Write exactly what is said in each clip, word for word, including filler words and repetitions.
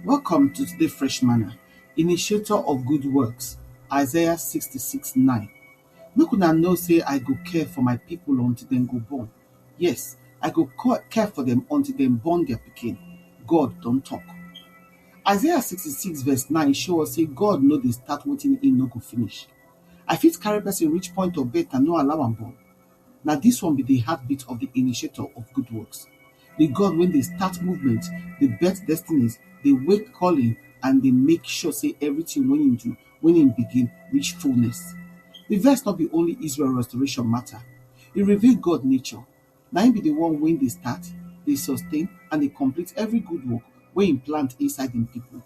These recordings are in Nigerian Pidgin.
Welcome to today Fresh Manna. Initiator of good works, Isaiah sixty-six nine. Make una know say I go care for my people until dem go born. Yes, I go co- care for them until dem born their pikin. God don talk. Isaiah sixty-six verse nine show us say God no dey start wetin he no go finish. I fit carry person reach point of birth and no allow am born. Na this one be the heartbeat of the initiator of good works. The God wey dey start movement, dey birth destinies, dey wake calling, and dey make sure say everything wey him do, when him begin, reach fullness. The verse no be only Israel restoration matter. E reveal God nature. Na him be the one wey dey start, dey sustain, and dey complete every good work wey him plant inside him people.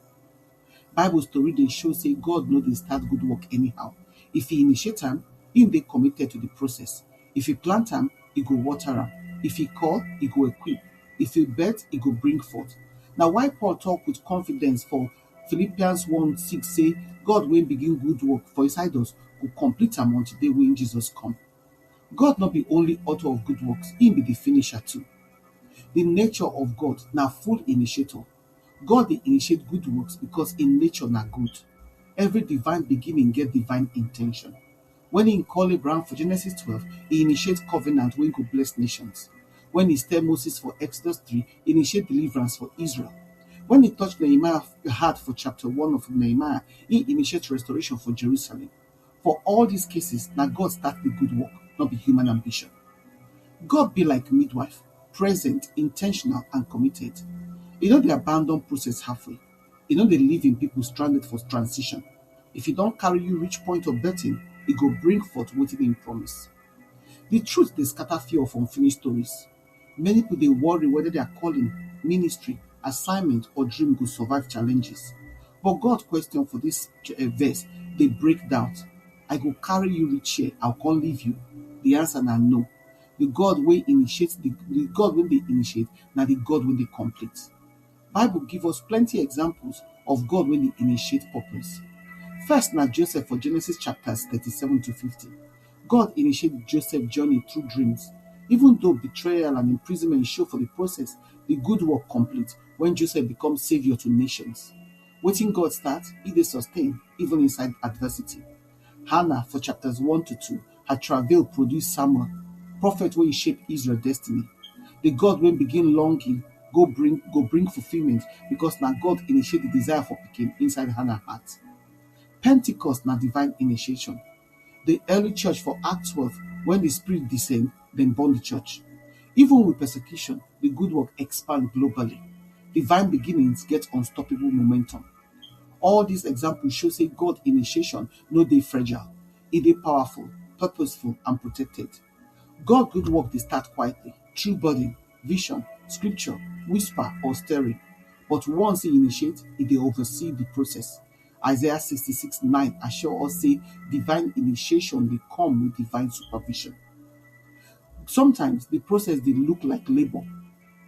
Bible story dey show say God no dey start good work anyhow. If he initiate am, him dey committed to the process. If he plant am, he go water am. If he call, he go equip. If he birth, he go bring forth. Na why Paul talk with confidence for Philippians one six say, God wey begin good work for inside us go complete am until day wey Jesus come. God no be only author of good works, he be the finisher too. The nature of God na full initiator. God dey initiate good works because in nature na good. Every divine beginning get divine intention. When he call Abraham for Genesis twelve, he initiate covenant wey go bless nations. When he stir Moses for Exodus three, he initiate deliverance for Israel. When he touch Nehemiah heart for chapter one of Nehemiah, he initiate restoration for Jerusalem. For all these cases, na God start the good work, not be human ambition. God be like midwife, present, intentional, and committed. He no dey abandon process halfway. He no dey leave him people stranded for transition. If he don carry you reach point of birthing, he go bring forth wetin he promise. The truth dey scatter fear of unfinished stories. Many people dey worry whether their calling, ministry, assignment, or dream go survive challenges. But God question for this eh, verse dey break doubt. I go carry you reach here, I come leave you. The answer na no. The God wey initiate the, the God wey dey initiate na the God wey dey complete. Bible give us plenty examples of God wey dey initiate purpose. First na Joseph for Genesis chapters thirty-seven to fifty. God initiate Joseph journey through dreams. Even though betrayal and imprisonment show for the process, the good work complete when Joseph become savior to nations. Wetin God start, he dey sustain even inside adversity. Hannah for chapters one to two, her travail produce Samuel, prophet wey shape Israel destiny. The God wey begin longing go bring go bring fulfilment because na God initiate the desire for pikin inside Hannah heart. Pentecost na divine initiation. The early church for Act twelve, when the Spirit descend, then born the church. Even with persecution, the good work expand globally. Divine beginnings get unstoppable momentum. All these examples show say God initiation no dey fragile. E dey powerful, purposeful, and protected. God good work dey start quietly, through burden, vision, scripture, whisper, or stirring. But once he initiate, he dey oversee the process. Isaiah sixty-six nine assure us say divine initiation dey come with divine supervision. Sometimes the process dey look like labor,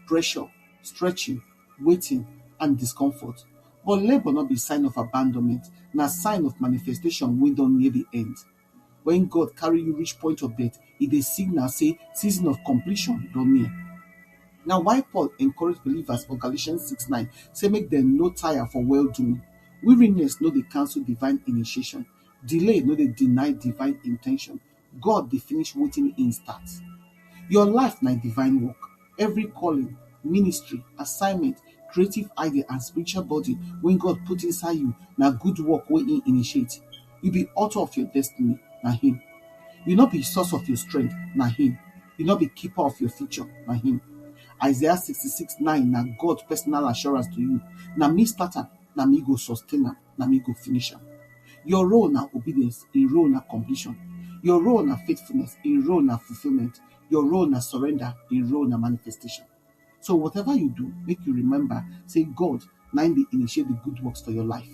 pressure, stretching, waiting, and discomfort. But labor no be sign of abandonment, na sign of manifestation wey don near the end. When God carry you reach point of death, e dey signal say season of completion don near. Na why Paul encourage believers for Galatians six nine say make dem no tire for well doing. Weariness no dey cancel divine initiation. Delay no dey deny divine intention. God dey finish wetin he start. Your life na divine work. Every calling, ministry, assignment, creative idea, and spiritual body wey God put inside you na good work wey he initiate. You be author of your destiny, na him. You no be source of your strength, na him. You no be keeper of your future, na him. Isaiah sixty-six nine na God personal assurance to you. Na me start am, na me go sustain am, na me go finish am. Your role na obedience, im role na completion. Your role na faithfulness, im role na fulfillment. Your role na surrender, im role na manifestation. So whatever you do, make you remember say God na im dey initiate the good works for your life.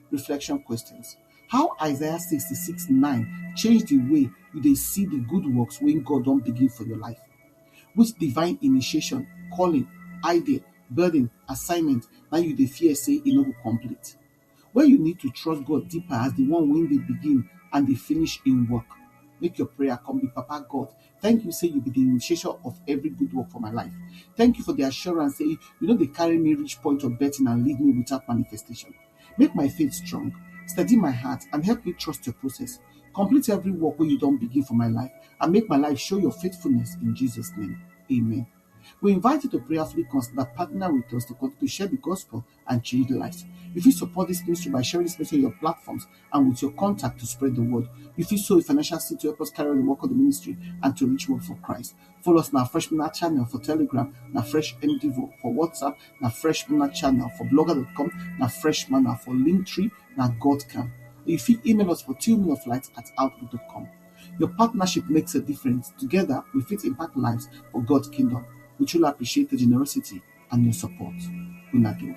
Reflection questions. How Isaiah sixty-six nine change the way you dey see the good works wey God don begin for your life? Which divine initiation, calling, idea, burden, assignment na you dey fear say e no go complete? Where you need to trust God deeper as the one wey dey begin and dey finish im work? Make your prayer come be, "Papa God, thank you say you be the initiator of every good work for my life. Thank you for the assurance say you no dey carry me reach point of betting and leave me without manifestation. Make my faith strong, steady my heart, and help me trust your process. Complete every work wey you don begin for my life, and make my life show your faithfulness in Jesus' name. Amen." We invite you to prayerfully consider partner with us to continue to share the gospel and change lives. You fit support this ministry by sharing this message on your platforms and with your contact to spread the word. You fit sow a financial seed to help us carry on the work of the ministry and to reach more for Christ. Follow us on our Fresh Manna channel for Telegram, na Fresh M D V O for WhatsApp, na Fresh Manna channel for blogger dot com, na Fresh Manna for Linktree, na God Camp. You fit email us for two minute of light at outlook dot com. Your partnership makes a difference. Together, we fit impact lives for God's kingdom. We truly appreciate the generosity and your support. Una do.